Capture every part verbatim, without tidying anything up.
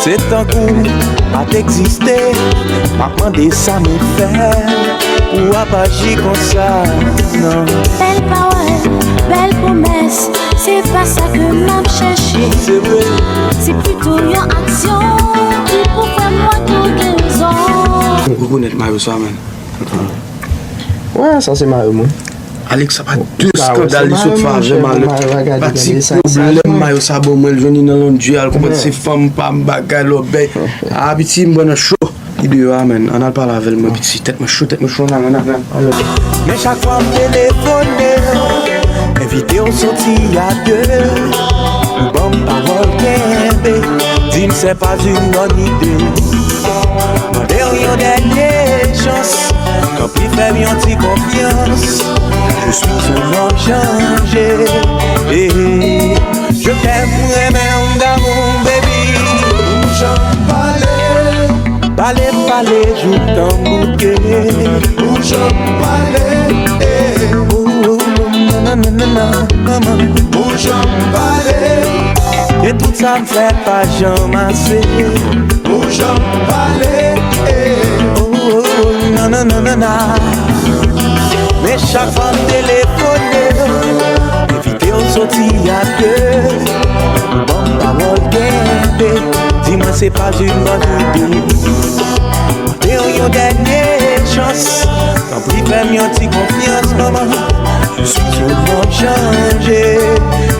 Se tankou pa t egziste. M ap mande sa mwen fè pou w ap aji konsa, non. Bèl pawòl, bèl pwomès, se pa sa ke m ap chèche. Se vre. Se plito yon aksyon ki pou fè m wè ke w gen rezon. Ou rekonèt mayo sa, man? Wè, sa se mayo mwen. Alex, sa pa de skandal li sot fè avè m, Alex. Pa ti pwoblèm, mayo sa bon, mwen l jwenn li nan londri a, l konprann se fanm pa m, bagay lòbèy. A, piti, m pran nan cho. Li deyò a, man. Ann al pale avè l, mwen, piti. Tèt mwen cho, tèt mwen cho, nan, nan, nan. Men chak fwa m telefone, envite w soti a de. Ou ban m pawòl kenbe, di m c'est pas une bonne idée. Mande w yon dènye chans, tanpri fè m yon ti konfyans. Je suis un homme changé. Eh, je t'aime, mwen renmen w d'amour, baby. Ou janm pale. Pale, pale, jouk tan bouke. Ou janm pale, eh. Oh, oh, oh, nananana, manman. Ou janm pale. E tout sa m fè pa janm ase. Ou janm pale, eh. Oh, oh, oh, nananana. Men chak fwa m telefone, envite w soti a de. Ou ban m pawòl kenbe, di mwen c'est pas une bonne idée. Mande w yon dènye chans, tanpri fè m yon ti konfyans, manman. Je suis un homme changé.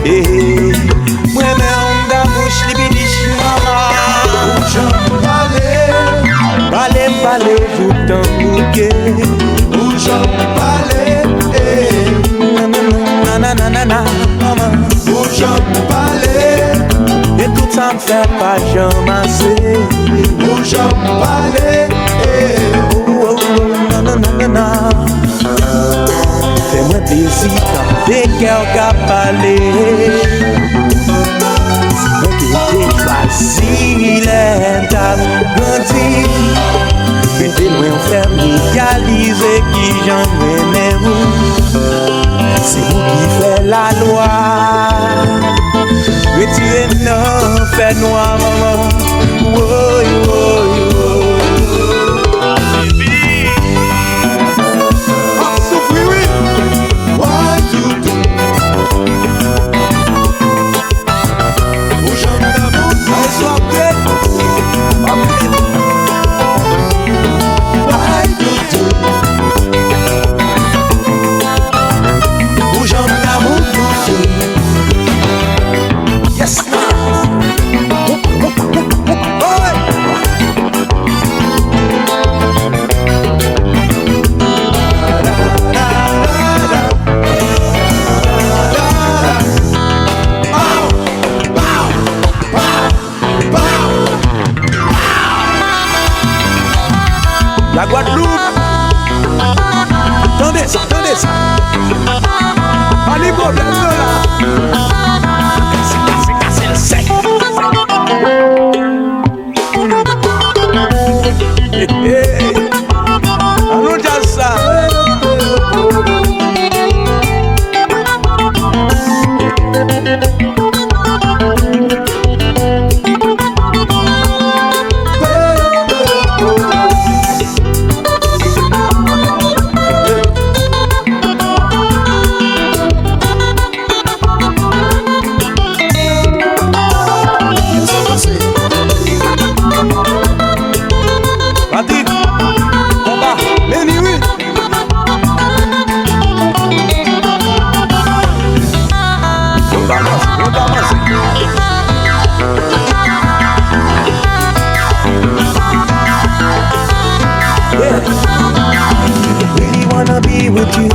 Eh, mwen renmen w d'amour, libidish, manman. Ou janm pale. Pale, pale, jouk tan bouke. Ou janm pale, eh. Nananana, manman. Ou janm pale. E tout sa m fè pa janm ase. Ou janm pale, eh. Oh, oh, oh, nananana. Fè mwen plezi, tande kè w ka pale. Si mwen te chwazi lè m t ap grandi, rete lwen w fè m reyalize kijan m renmen ou. Se ou ki fè lalwa. Retire m nan fènwa, manman. Woy, woy, woy. Ap soufri, wi. Why you do? Ou janm damou, ay swafte. Why you do? Ou janm damou, yes, man. La Gwadloup! Tande sa, tande sa! Pa ni pwoblèm non la! Kase, kase, kase l sèk! Hey, hey. Alon djaz sa! Patrick, konba, Lenny, wi. Yo balanse, yo balanse. Yeah. Really wanna be with you,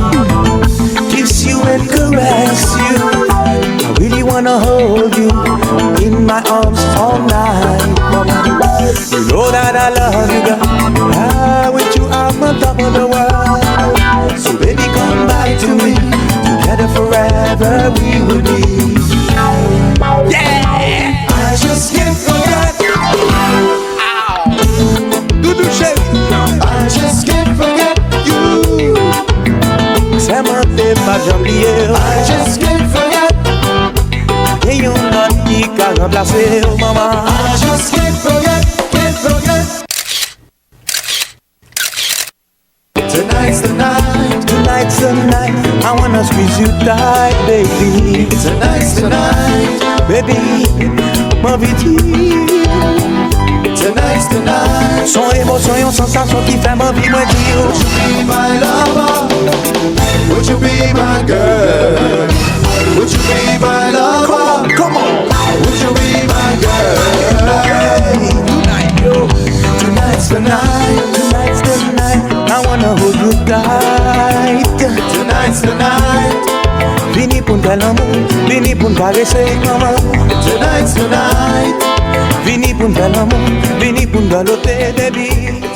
kiss you and caress you. I really wanna hold you in my arms all night. You know that I love you, girl. I, with you, I'm on top of the world. So baby, come back to me. Together forever we will be. Yeah! I just can't forget. Doudou cheri. I just can't forget you. Sèmante pa janm bliye. I just can't forget. Pa gen yon lòt ki ka ranplase w, manman. I just Squeeze you tight, baby. Tonight's the night. Baby, m anvi di. Tonight's the night. Son emosyon, yon sansasyon ki fè m anvi mwen di w. Would you be my lover? Would you be my girl? Would you be my lover? Come on, come on. Would you be my girl? Tonight, yo. Tonight's the night. Tonight's the night. I wanna hold you tight. Tonight's the night. Vini pou n fè lanmou, vini pou n karese, mama. Tonight's the night. Vini pou n fè lanmou, vini pou n dòlote, baby.